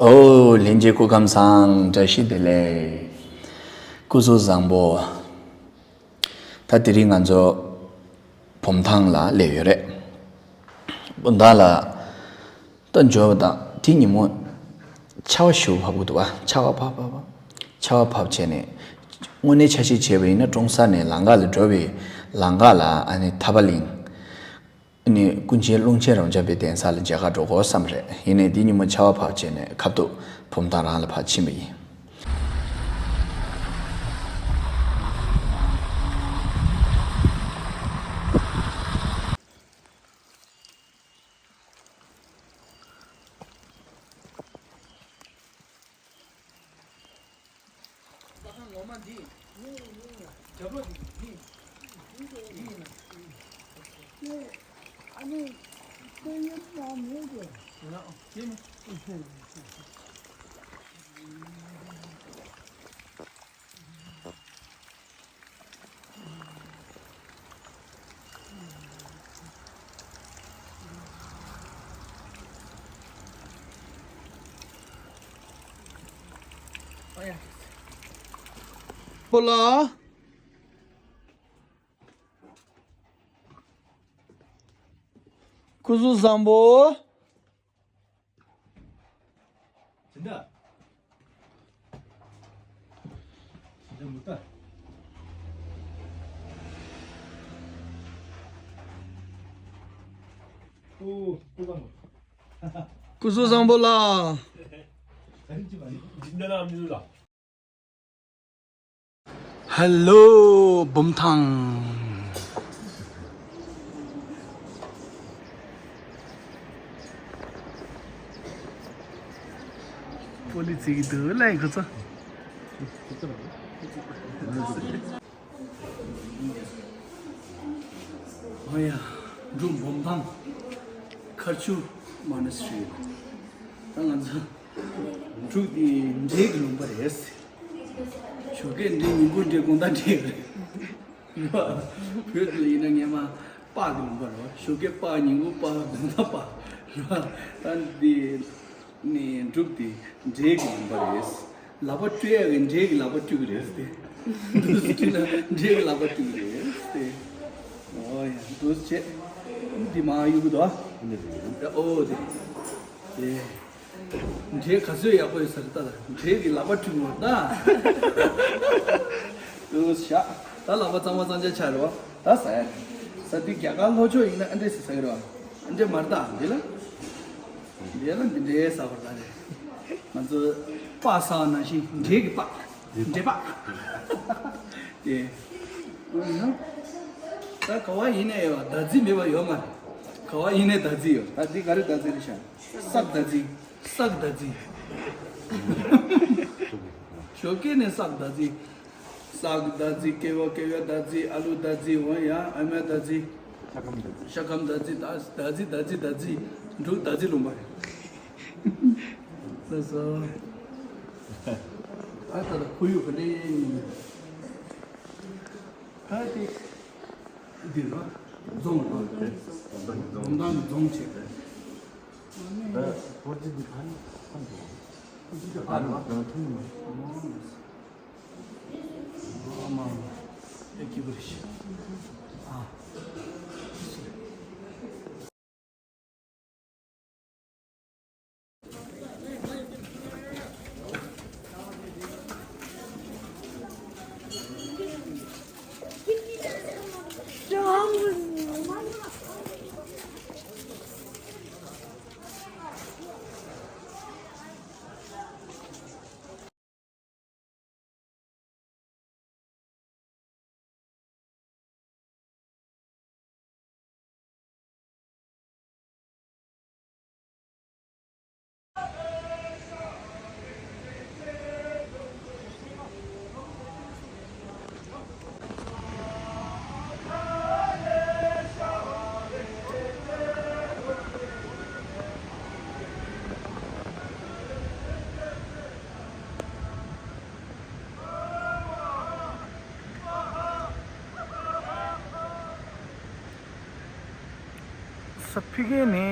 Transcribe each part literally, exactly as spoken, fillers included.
ཨོ། ལྷན་རྒྱས་སྐུ་ཁམས་བཟང་། བཀྲ་ཤིས་བདེ་ལེགས། སྐུ་གཟུགས་བཟང་པོ། ད་དེ་རིང་ང་ཚོ་བུམ་ཐང་ལ་སླེབས་ཡོད་རེད། བུམ་ཐང་ལ་ད་འབྱོར་བ་དང་དེ་ཉིན་མོ་ཆར་པ་ཞེ་པོ་བབས་ཀྱི་འདུག་བ། ཆར་པ་བབས་བབས་བབས། ཆར་པ་བབས་བྱས་ནས་དངོས་གནས་ཆ་ཤས་བྱས་པ་ཡིན་ན་ཀྲོང་གསར་ནས་ལམ་ཁ་ལ་འགྲོ་བའི་ལམ་ཁ་ལ་ཨ་ནི་ཐར་པ་གླིང་། ཨ་ནི་ཀུན་མཁྱེན་ཀློང་ཆེན་རབ་འབྱམས་པའི་གདན་ས་ལ་མཇལ་ཁ་འགྲོ་དགོས་བསམ་རེད། ཡིན་ནའི་འདི་ཉིན་མོ་ཆར་པ་བབས་བྱས་ནས་ཁ་ཐུག་བུམ་ཐང་རང་ལ་ཕར་ཕྱིན་པ་ཡིན། པོ་ལགས། སྐུ་གཟུགས་བཟང་པོ། སྐུ་གཟུགས་བཟང་པོ་ལགས། ཧེ་ལོ། བུམ་ཐང་། པོ་ལི་ཙི་གི་འདུག་ལ་ཁོ་ཚོ། ཨོ་ཡ། འབྲུག་བུམ་ཐང་། མཁར་ཆུ་མོ་ནེ་སི་ཊི་རི། ད་ང་ཚོ། འབྲུག་འདི་འབྲས་ཀྱི་ལུང་པ་རེད། ཞོགས་ཀས་འབྲས་ཉིན་གུང་འབྲས་དགོང་དག་འབྲས་རེད། བོད་དུ་ཡིན་ན་ངས་མ་སྤགས་ཀྱི་ལུང་པ་རེད། ཞོགས་ཀས་སྤགས། ཉིན་གུང་སྤགས། དགོང་དག་སྤགས་རེད། ད་འདི་ནི་འབྲུག་འདི་འབྲས་ཀྱི་ལུང་པ་རེད། ལག་པ་བཀྲུ་ཡག་གི་འབྲས་ཀྱི་ལག་པ་བཀྲུ་གི་རེད་ཟེར་ཏེ། འདུག་སེ་བཀྲུས་ན་འབྲས་ཀྱི་ལག་པ་བཀྲུ་གི་རེད་ཟེར་ཏེ། ཨོ་ཡ། འདུག་སེ་བྱས། འདི་མ་གཡུག་གི་འདུག་ཨ། ཨོ་དེ། དེ། འབྲས་ག་ཚོད་ཡག་པོ་ཡོད་ས་རེད་ད། འབྲས་ཀྱི་ལག་པ་བཀྲུས་མོ་ད། འདུག་སེ་བཞག་ད་ལག་པ་གཙང་མ་གཙང་རྐྱང་ཆགས་རེད་བ། ད་ཟ་ཡ་རེད། ཟ་དུས་རྒྱ་གར་ལྷོ་ཕྱོགས་ཡིན་ན་ཨ་འདྲས་སེ་ཟ་གི་རེད་བ། ཨ་འདྲས་མ་རེད་ད། འདི་ལ། འདི་ལ་འདི་འདྲའི་ཟ་བར་ད་རེད། ང་ཚོ་སྤགས་ཟ་བ་ནང་བཞིན་འབྲས་ཀྱི་སྤགས། འབྲས་སྤགས། དེ། ད་ག་བ་ཡིན་ནའི་ཡོད། ད་རྫི་མེད་པ་ཡོད་མ་རེད། ག་བ་ཡིན་ནའི་ད་རྫི་ཡོད། ད་འདི་ག་རེ་ད་རྫི་རེད་ཤག་སག་ད་རྫི། སག་ད་རྫི། ཞོགས་ཀས་ནས་སག་ད་རྫི། སག་ད་རྫི། ཀེ་བ་ཀེ་བ་ད་རྫི། ཨ་ལུ་ད་རྫི། འོ་ཡ། ཨ་མ་ད་རྫི། ཤ་སྐམ་ད་རྫི། ཤ་སྐམ་ད་རྫི། ད་ད་རྫི་ད་རྫི་ད་རྫི། འབྲུག་ད་རྫི་ལུང་པ་རེད། ལགས་སོ། ཨ་ད་ད་ཁོར་ཡུག་ག་འདྲ་ཡིན། ཨ་དེ། འདི་ལ་རྫོང་ལ་རྫོང་དང་རྫོང་བྱས་ཏེ། ཨ་ནི་ཧོར་ཇི་འདི་ཕན་ཕན་ཐོགས། ཨ་ནི་ང་ཐུང་ནི། ཨ་མ་ཨེ་ཀི་བར་ཤི། ཨ། ས་ཕི་གེ་ནི།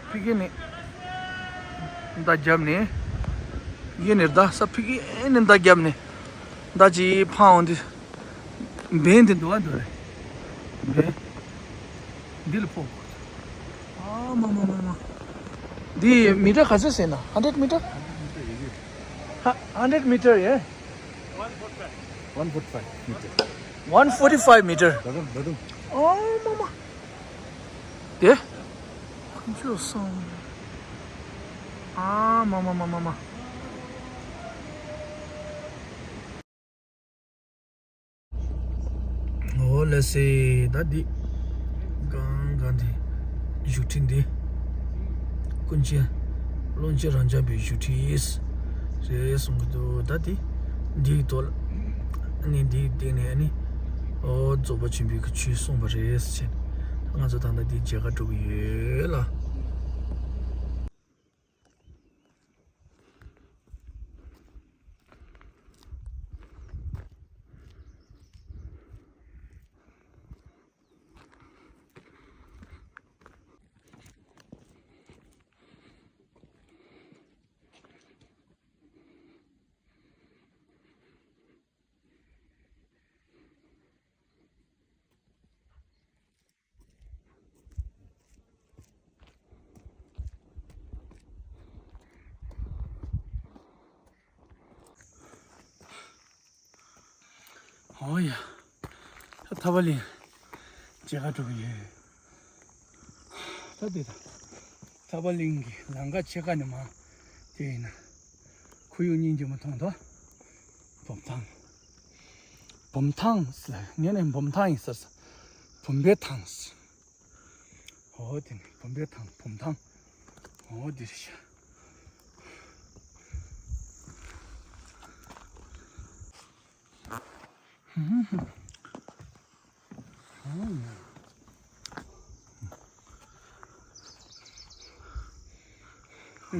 ཕི་གེ་ནི། མདའ་བརྒྱབ་ནས། ཡིན་ནས་མདའ་ས་ཕི་གི་ནས་མདའ་བརྒྱབ་ནས། མདའ་ཅིག་འཕང་འོང་དུས། འབེན་དེ་འདུག་བ་འདུག་རེད། འབེན། འདི་ལ་ཕོག་དགོས། ཨ་མ་མ་མ་མ། འདི་མི་ཊར་ག་ཚོད་ཟེར་ན། ཧན་ཌེཌ་མི་ཊར། ཧ་ཧན་ཌེཌ་མི་ཊར་ཡེ། One forty five meter. One forty five meter. ད་དུང་ད་དུང་། ཨ་མ་མ། དེ། ཁོང་ཚོ་སོང་། ཨ་མ་མ་མ་མ་མ། ཨོ་ལེ་སེ་ད་འདི། གང་གང་འདི། བཞུགས་ཁྲི་འདི། ཀུན་མཁྱེན། ཀློང་ཆེན་རབ་འབྱམས་པའི་བཞུགས་ཁྲི་ཡིས། རེད་གསུང་གི་འདུག་ད་འདི། འདིའི་ཐོག་ལ། ཨ་ནི་འདིའི་སྟེང་ནས་ཨ་ནི། ཨོ་རྫོགས་པ་ཆེན་པོའི་གི་ཆོས་གསུངས་པ་རེད་ཟེར་བྱས། ང་ཚོ་ད་ལྟ་འདི་མཇལ་ཁ་འགྲོ་གི་ཡོད་ལ། ཨོ་ཡ། ད་ཐར་པ་གླིང་མཇལ་ཁ་འགྲོ་གི་ཡོད། ད་དེ་ད། ཐར་པ་གླིང་གི་ལམ་ཁ་ཕྱེད་ཀ་ནས་མར་དེ་ཡིན་ན། ཁོར་ཡུག་སྙིང་རྗེ་མོ་མཐོང་དོ། བུམ་ཐང་། བུམ་ཐང་ཟེར་ངས་ནི་བུམ་ཐང་ཡིན་ཟེར། བུམ་པའི་ཐང་ཟེར། ཨོ་དེ་ནི་བུམ་པའི་ཐང་བུམ་ཐང་། ཨོ་དེ་རེད་ཤག་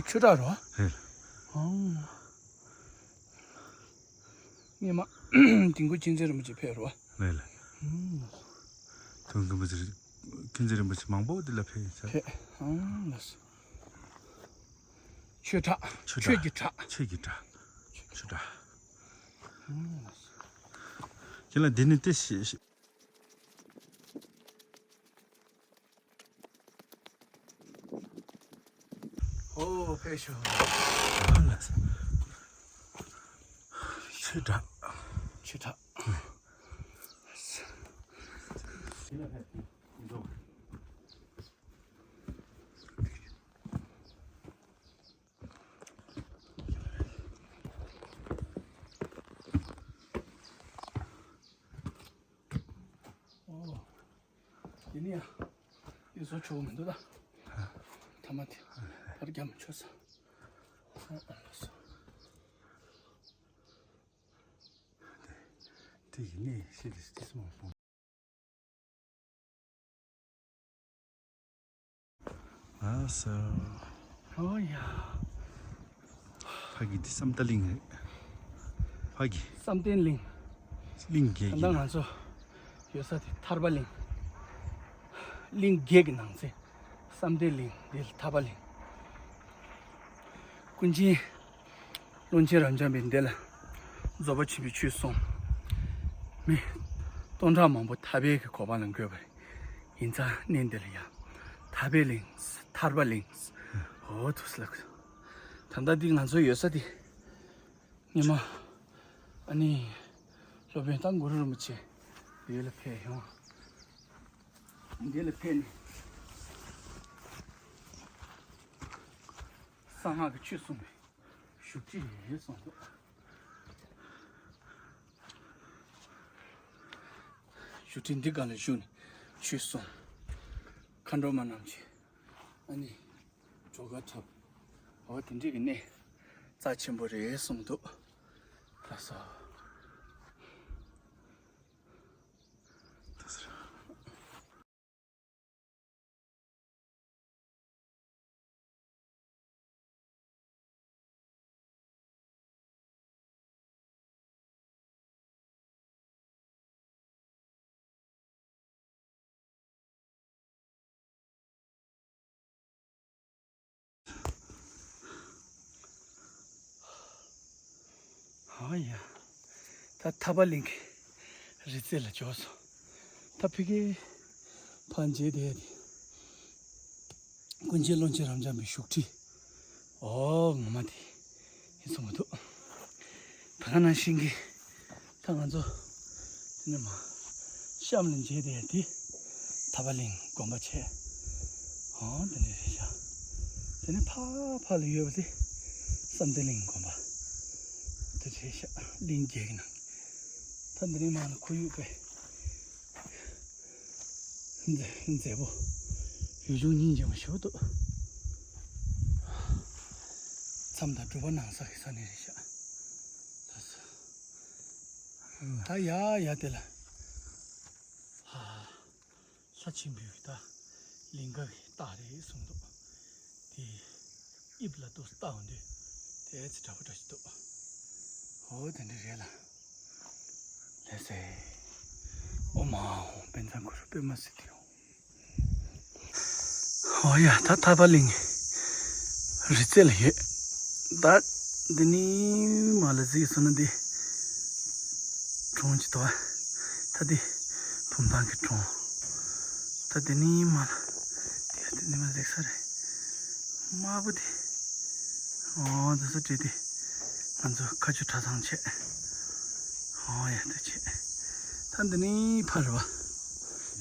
ཆོས་གྲྭ་རོ། ཧེ། ཨང་། སྔོན་མ་དིང་གུ་ཅིན་ཙེ་རིན་པོ་ཆེ་ཕེབས་རོ། ལེ་ལེ། ཨང་། དིང་གུ་ཅིན་ཙེ་རིན་པོ་ཆེ་མང་པོ་འདི་ལ་ཕེབས་ཡིན་ས། ཕེབས། ཨང་། ལགས་སོ། ཆོས་གྲྭ། ཆོས་གྲྭ། ཆོས་ཀྱི་གྲྭ། ཆོས་ཀྱི་གྲྭ། ཆོས་གྲྭ། ཁྱེད་ལ་འདི་ནི་ཏེ་ཤི་ཤི། ཨོ་ཕེབས་ཤོག་ཆོས་གྲྭ། ཆོས་གྲྭ། ཨོ། དེ་ནི་ཡ། དེ་བཟོ་ཆོག་མི་འདུག་ད། ཐ་མ་དེ། ཕར་རྒྱབ་མི་ཆོག་ས། ཨ་ཨ་ལགས་སོ། དེ་ཡིན་ནི་ཤེས་དེ་སྲིད་མང་པོ། ཨ་སོ། ཨོ་ཡ། ཕ་གི་འདི་བསམ་གཏན་གླིང་རེད། ཕ་གི་བསམ་གཏན་གླིང་། གླིང་རྒྱས་ད་ཀྱི་ལྟ་ང་ཚོ་ཡོད་ས་དེ་ཐར་པ་གླིང་། གླིང་རྒྱས་ཀྱི་ནང་ཚན། བསམ་གཏན་གླིང་འདི་ལ་ཐར་པ་གླིང་། ཀུན་མཁྱེན། ཀློང་ཆེན་རབ་འབྱམས་པའི་འདི་ལ་རྫོགས་པ་ཆེན་པོའི་ཆོས་གསུངས། མི་སྟོང་ཕྲག་མང་པོ་ཐར་པའི་གི་གོ་འཕང་ལ་འགོད་པ་ཡིན་ཙང་གནས་འདི་ལ་ཡང་ཐར་པའི་གླིང་། ཐར་པ་གླིང་། འོ་ཐུགས་ལ། ད་ལྟ་འདི་ང་ཚོ་ཡོད་ས་འདི། ཉི་མ། ཨ་ནི། སློབ་དཔོན་ད་གུ་རུ་རིན་པོ་ཆེ། འདི་ལ་ཕེབས་ཡོང་། འདི་ལ་ཕེབས་ནས། གསང་སྔགས་ཀྱི་ཆོས་གསུངས་པའི་བཞུགས་ཁྲི་རེད་གསུངས་འདུག་བཞུགས་ཁྲི་འདི་སྒང་ལ་བཞུགས་ནས་ཆོས་གསུངས། མཁའ་འགྲོ་མ་རྣམས་ཀྱིས་ཨ་ནི་བྲོ་གར་འཁྲབ། འོ་དེ་འདྲས་ཀྱི་གནས་རྩ་ཆེན་པོ་རེད་གསུངས་འདུག་ལགས་སོ། ཨ་ཡ། ད་ཐར་པ་གླིང་གི་རི་རྩེ་ལ་འབྱོར་སོང་། ད་ཕ་གི་ཕར་མཇལ་བསྡད་དེ། ཀུན་མཁྱེན་ཀློང་ཆེན་རབ་འབྱམས་པའི་བཞུགས་ཁྲི། ཨོ་ངོ་མ་དེ་ཡིན་གསུང་གི་འདུག་ད་ག་ནང་བཞིན་གྱི་ད་ང་ཚོ་དེ་ནས་མར་གཤམ་ལ་མཇལ་བསྡད་དེ་ཐར་པ་གླིང་དགོན་པ་བྱས། ཨོ་དེ་འདྲ་རེད་ཤག་དེ་ནས་ཕར་ཕར་ལ་ཡོད་པ་དེ་བསམ་གཏན་གླིང་དགོན་པ་དེ་རེད་ཤག་གླིང་བརྒྱད་ཀྱི་ནང་། ད་འདི་ནས་མར་ལ་ཁོར་ཡུག་དཔེ་མཛེས་མཛེས་པོ། ཡུལ་ལྗོངས་སྙིང་རྗེ་མོ་ཞེ་པོ་འདུག་མཚམས་དང་སྒྲུབ་པ་གནང་ས་གི་ས་གནས་རེད་ཤག་ད་ཡ་ཡ་དེ་ལ། ལྷ་ཆེན་པོའི་ད་ལིང་ག་གི་རྟགས་རེད་གསུངས་འདུག་དེ་དབྱིབས་ལ་ཏོག་ཙམ་ལྟ་འོང་དུས་དེ་ཚེ་འདྲ་པོ་འདྲ་ཞིག་འདུག་ཨོ་དེ་འདྲ་རེད་ལ། ལགས་སེ། ཨོ་མ་ཧོ་པན་ཚང་གུ་རུ་པད་མ་སིདྡྷི་ཧོ། ཨོ་ཡ་ད་ཐར་པ་གླིང་རི་རྩེ་ལ་ཡོད། ད་འདི་ནི་མ་ལ་གཟིགས་སོང་ན་འདི་གྲོང་ཅིག་འདུག་ད་འདི་བུམ་ཐང་གི་གྲོང་། ད་འདི་ནི་མ་ལ་འདི་འདི་ནི་མ་གཟིགས་ས་རེད། དམར་པོ་འདི། ཨོ་འདི་ཚོ་བྲིས་ཏེ་ང་ཚོ་ཁ་ཆུ་གྲྭ་ཚང་བྱས། ཨོ་ཡ་འདི་བྱས། ད་འདི་ནི་ཕ་རེད་བ།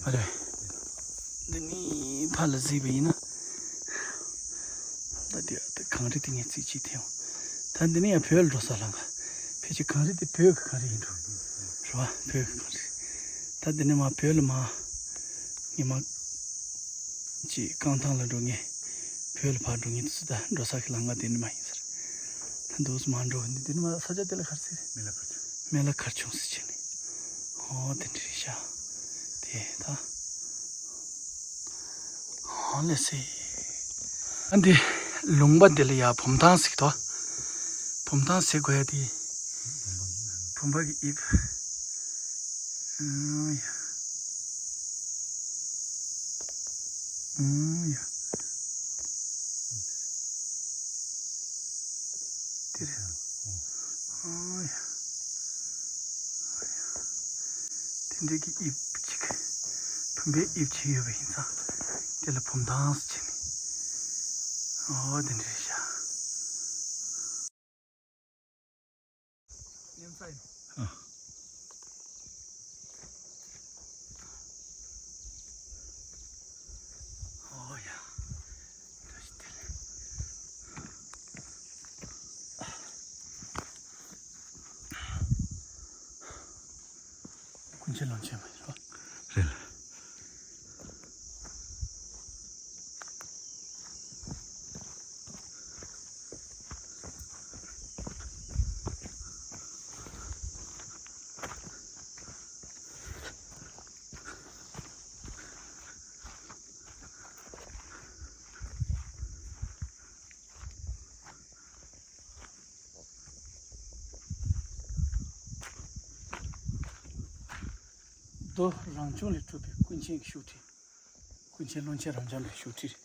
ཨ་རེད། འདི་ནི་ཕ་ལ་གཟིགས་པ་ཡིན་ན། ད་འདི་ད་གངས་རི་དེ་ངས་རྩིས་གཅིག་ཐེངས། ད་འདི་ནི་ཡང་བོད་ལ་འགྲོ་ས་ལ་འགའ། ཕལ་ཆེར་གངས་རི་དེ་བོད་ཀྱི་གངས་རི་ཡིན་འགྲོ། རེད་བ་བོད་ཀྱི་གངས་རི། ད་འདི་ནི་མ་བོད་ལ་མ། ཉི་མ། ཅིག་རྐང་ཐང་ལ་འགྲོ་ངེས། བོད་ལ་ཕར་འགྲོ་ངེས་དུས་སུ་ད་འགྲོ་ས་གི་ལམ་ཁ་དེ་ནི་མ་ཡིན་ཟེར། ད་འདུག་སེ་མ་འགྲོ་འདི་དེ་ནི་མ་ས་ཆ་དེ་ལ་ག་རེ་ཟེར། མེ་ལ་གར་ཆུང་། མེ་ལ་གར་ཆུང་ཟེར་བྱས་ནས། ཨོ་དེ་འདྲ་རེད་ཤག་དེ་ད། ཨོ་ལགས་སེ། ཨ་འདི་ལུང་པ་འདི་ལ་ཡ་བུམ་ཐང་ཟེར་གི་འདུག་བུམ་ཐང་ཟེར་དགོས་ཡ་དེ། བུམ་པ་གི་དབྱིབས། ཨང་ཡ། ཨང་ཡ། དེ་རེད། ཨང་ཡ། དེ་འདྲའི་གི་དབྱིབས་ཅིག་བུམ་པའི་དབྱིབས་ཅིག་ཡོད་པ་ཡིན་ཙང་། དེ་ལ་བུམ་ཐང་ཟེར་བྱས་ནས། ཨོ་དེ་འདྲ་རེད་ཤག་མཉམ་ས་ཡིན། ཨ། ཨོ་ཡ། བཀྲ་ཤིས་བདེ་ལེགས། ཀུན་མཁྱེན་ལམ་ཆེན་མ་ཡིན་རོ། རེད་ལ། རྡོ་རང་བྱུང་ལས་གྲུབ་པའི་ཀུན་མཁྱེན་གྱི་བཞུགས་ཁྲི། ཀུན་མཁྱེན་ཀློང་ཆེན་རབ་འབྱམས་པའི་བཞུགས་ཁྲི།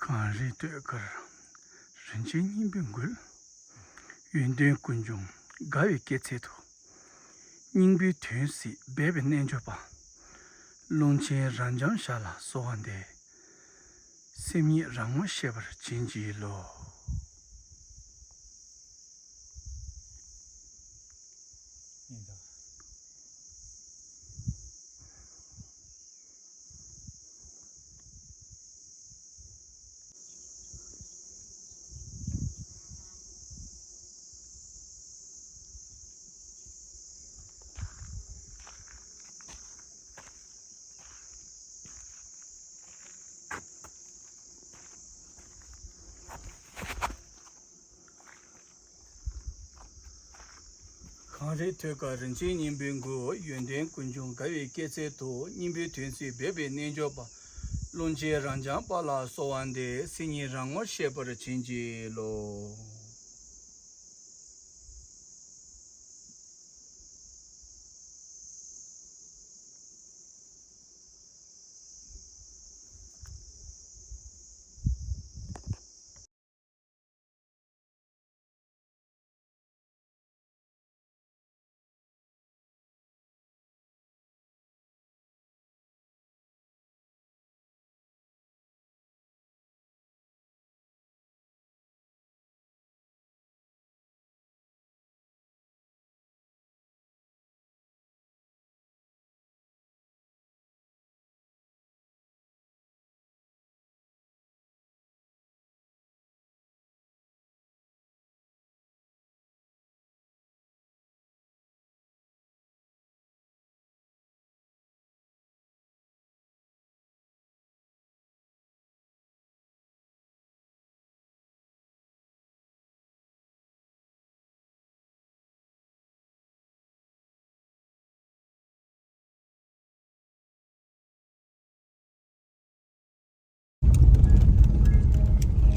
གངས་རིའི་ཟློས་གར་རིན་ཆེན་སྙིང་པོས་འགུལ། ཡོན་ཏན་ཀུན་འབྱུང་དགའ་བའི་སྐྱེད་ཚལ་དུ། སྙིང་པོའི་དོན་གཟིགས་སྦས་པའི་རྣལ་འབྱོར་པ། ཀློང་ཆེན་རབ་འབྱམས་ཞབས་ལ་གསོལ་བ་འདེབས། སེམས་ཉིད་རང་ངོ་ཤེས་པར་བྱིན་གྱིས་རློབས། རིག་ཐོད་དཀར་རིན་ཆེན་སྙིང་པོའི་མགུལ། ཡོན་ཏན་ཀུན་འབྱུང་དགའ་བའི་སྐྱེད་ཚལ་དུ། སྙིང་པོའི་དོན་གཟིགས་སྦས་པའི་རྣལ་འབྱོར་པ། ཀློང་ཆེན་རབ་འབྱམས་དཔལ་ལ་གསོལ་བ་འདེབས། སེམས་ཉིད་རང་ངོ་ཤེས་པར་བྱིན་གྱིས་རློབས།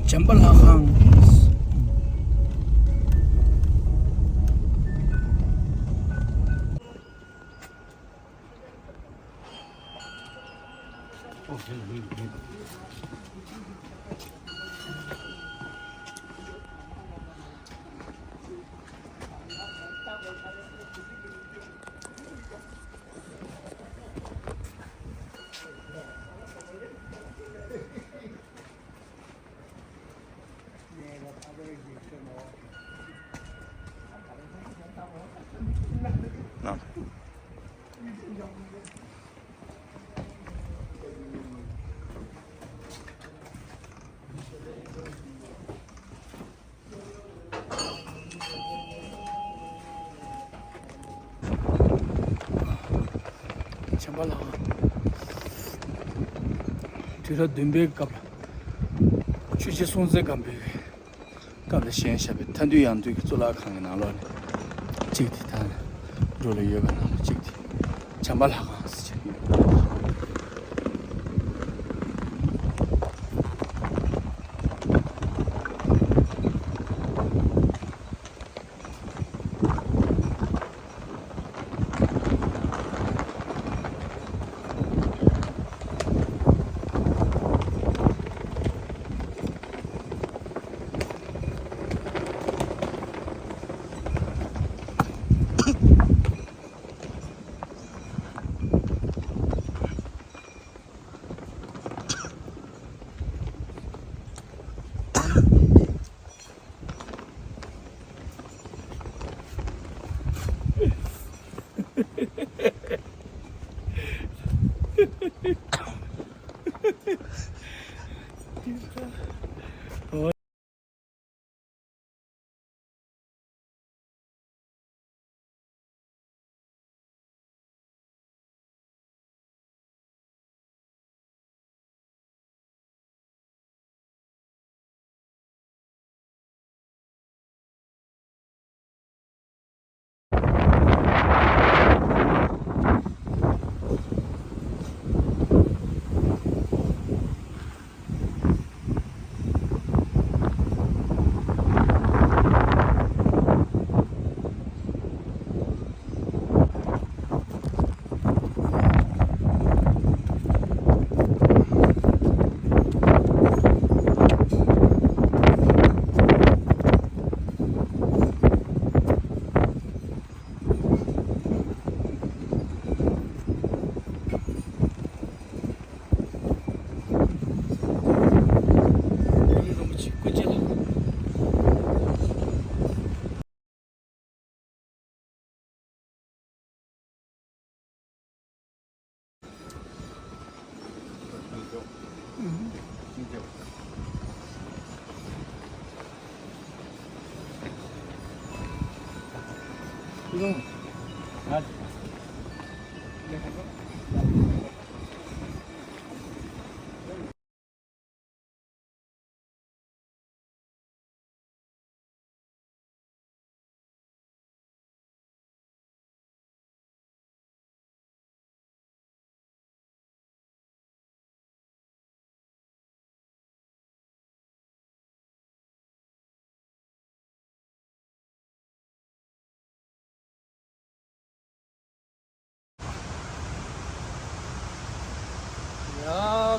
བྱམས་པ་ལྷ་ཁང་། བྱམས་པ་ལྷ་ཁང་། དུས་རབས་བདུན་པའི་སྐབས་ལ་ཆོས་རྗེ་སྲོང་བཙན་སྒམ་པོའི་སྐབས་ལ་བཞེངས་བཞག་པའི་མཐའ་འདུལ་ཡང་འདུལ་གྱི་གཙུག་ལག་ཁང་གི་ནང་ལོགས་ནས་གཅིག་དེ། ད་ནི་འབྲུག་ལ་ཡོད་པ་ནང་ལ་གཅིག་དེ་བྱམས་པ་ལྷ་ཁང་ཟེར་བྱས་ཡོད།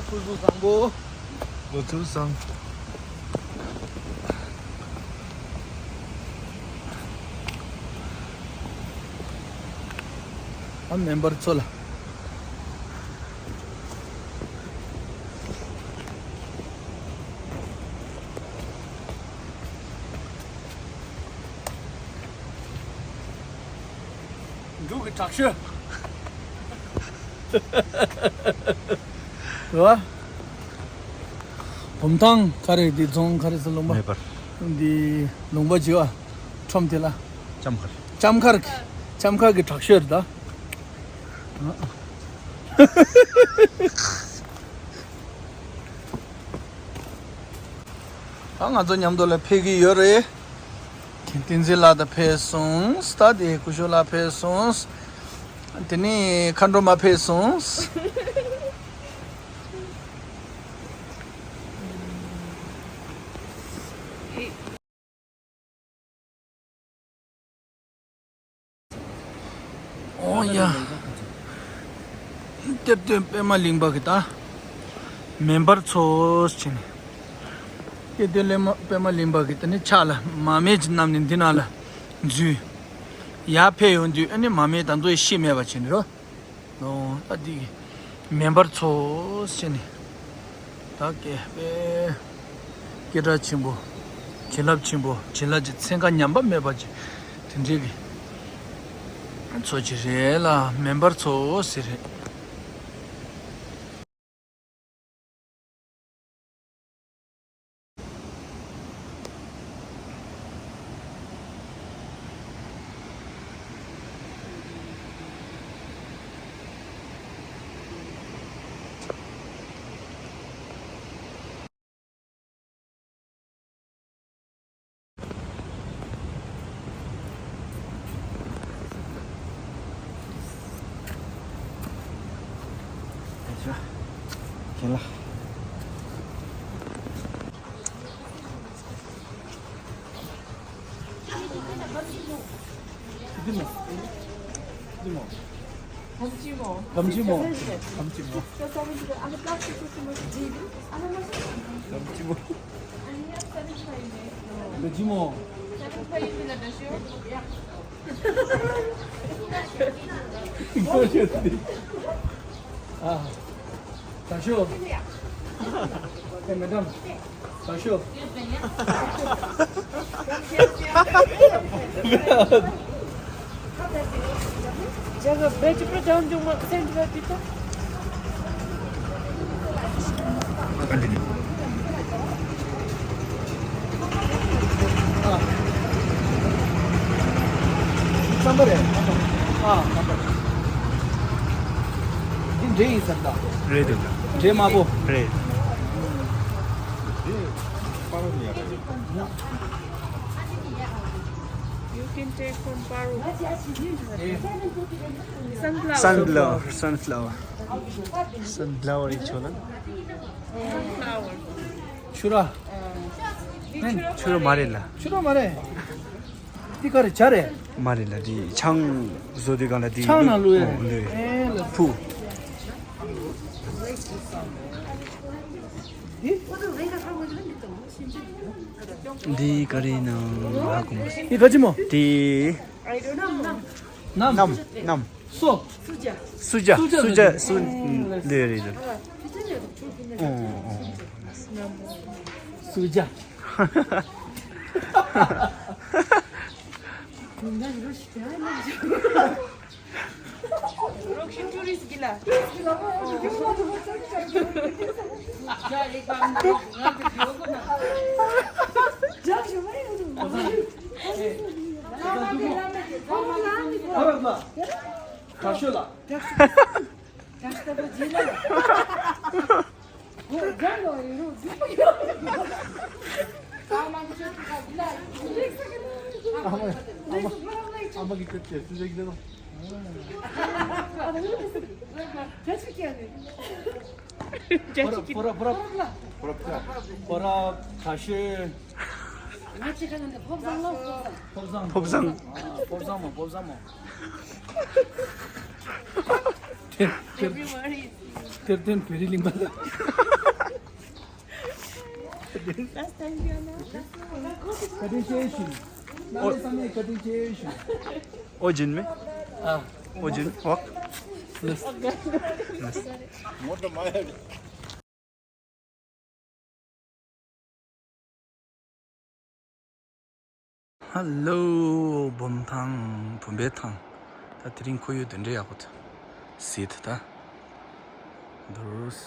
སྐུ་གཟུགས་བཟང་པོ། སྐུ་གཟུགས་བཟང་། ཨ་མེམ་བར་ཚོ་ལ། འབྲུག་གི་དྲག་ཤོས། རེད་བ། བུམ་ཐང་ག་རེ། འདི་རྫོང་ག་རེ་ཟེར། ལུང་པ། མེ་འབར། འདི་ལུང་པ་བྱེ་བ་ཁྲོམ་དེ་ལ། ལྕམ་མཁར། ལྕམ་མཁར་གྱི། ལྕམ་མཁར་གྱི་དྲག་ཤོས་རེད་ད། ད་ང་ཚོ་མཉམ་དུ་ལ་ཕེབས་ཀྱི་ཡོད་རེད། བསྟན་འཛིན་ལགས་ད་ཕེབས་སོང་། ད་དེ་སྐུ་ཞབས་ལགས་ཕེབས་སོང་། དེ་ནས་མཁའ་འགྲོ་མ་ཕེབས་སོང་། ཨོ་ཡ། གཏེར་སྟོན་པད་མ་གླིང་པ་གི་ད། མེ་འབར་མཚོ་ཟེར་ནས། གཏེར་སྟོན་པད་མ་གླིང་པ་གི་ད་ནི་ཕྱག་ལ་མར་མེ་ཅིག་བསྣམས་ནས་འདི་ནང་ལ་འཛུལ། ཡར་ཕེབས་ཡོང་དུས་ཨ་ནི་མར་མེ་ད་ཚོ་ཡི་ཤི་མེད་པ་བྱས་ནས་རོ། ཨོ་ད་འདི་གི་མེ་འབར་མཚོ་ཟེར་ནས། ད་སྐད་དཔེ། སྐད་གྲགས་ཆེན་པོ། བྱིན་རླབས་ཆེན་པོ། བྱིན་རླབས་ཀྱི་ཚན་ཁ་ཉམས་པ་མེད་པ་ཅིག་དེ་འདྲའི་གི་མཚོ་ཅིག་རེད་ལ། མེ་འབར་མཚོ་ཟེར་རེད། གམ་ཆི་མོ། གམ་ཆི་མོ། གམ་ཆི་མོ། གམ་ཆི་མོ། གམ་ཆི་མོ། ཨ། ད་ཤོ། ཨེ་མེ་ཌམ། ད་ཤོ། जगह बेच पर जाऊं जो मैं सेंड कर दी तो। कंटिन्यू। ཨ། སམ་པ་རེད། ཨ། སམ་པ་རེད། འདི་འབྲས་ཡིན་ས་རེད་ད། རེད་འདུག་འབྲས་དམར་པོ། རེད། You can take from Paro. Sunflower. Sunflower, sunflower. Sunflower ཡིན་ཆོག་ལ། Flower. ཕྱུ་ར། ཕྱུ་ར་མ་རེད་ལ། ཕྱུ་ར་མ་རེད། འདི་ག་རེ་ཇ་རེད། མ་རེད་ལ། འདི་ཆང་བཟོ་དུས་སྒང་ལ་འདི་ཆང་ནང་བླུགས་ཡས། ཨོ་བླུགས་ཡས། ཨེ་ལ། ཕུ། འདི། འདི་ག་རེ་ནང་ཧ་གོ་མ། འདི་ག་ཅི་མོ། འདི། ནམ། ནམ། ནམ། སོ། སུ་ཇ། སུ་ཇ། སུ་ཇ། སུ་ཇ། སུ། ཨེ་ལ། འདི་རེད་རེད། ཨོ་ཨོ། སུ་ཇ། ཕོ་རབ། ཕོ་རབ། ཕོ་རབ། ཕོ་རབ་ཁ་ཤས། ཕོ་བཟང་། ཕོ་བཟང་། ཕོ་བཟང་། ཕོ་བཟང་མོ། ཕོ་བཟང་མོ། དེ་དེ། Everybody is གཏེར་སྟོན་བོད་རིགས་གླིང་པ་ལ། Last time you know, that's all. Cutting station. ཨོ། ནང་ལས་ས་ནས་cutting station. ཨོ་ཇིན་མེ། ཨ། ཨོ་ཇིན་ཝག། Yes. ཧ་ལོ། བུམ་ཐང་། བུམ་པའི་ཐང་། ད་དེ་རིང་ཁོར་ཡུག་འདི་འདྲ་ཡག་པོ་འདུག་ཟེར་ད། འདུག